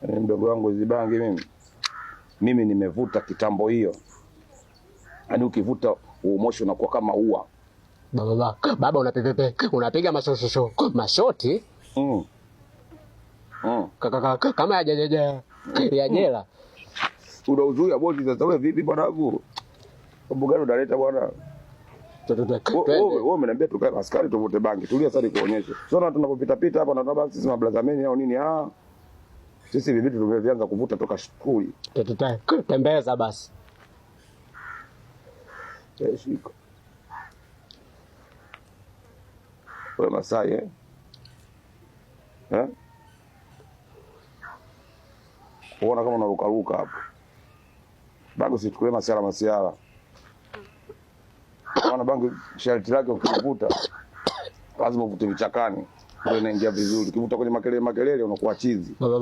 Yaani mdogo wangu zibangi mimi nimevuta kitambo hiyo. Yaani ukivuta umoshi unakuwa kama ua. Baba, baba unapepepe, unapiga mashoshosho, mashoti. Kama ya jajaja ya jela. Unauzuia bosi sasa wewe vipi bwana? Mambo gani unaleta bwana? Wewe umeniambia tukae askari tuvute bangi. Tulia sasa nikuonyeshe. Sio na tunapopita pita hapa na basi sisi mablaza au nini ah. Sisi hivi vitu tumevianza kuvuta toka shule. Tembeza basi. Shika. Wewe Masai eh? Eh? Unaona kama unarukaruka hapo. Bangi usichukulie masiara masiara. Maana bangi sharti lake ukivuta lazima uvute vichakani. Ndio inaingia vizuri. Ukivuta kwenye makelele makelele unakuwa chizi. Baba.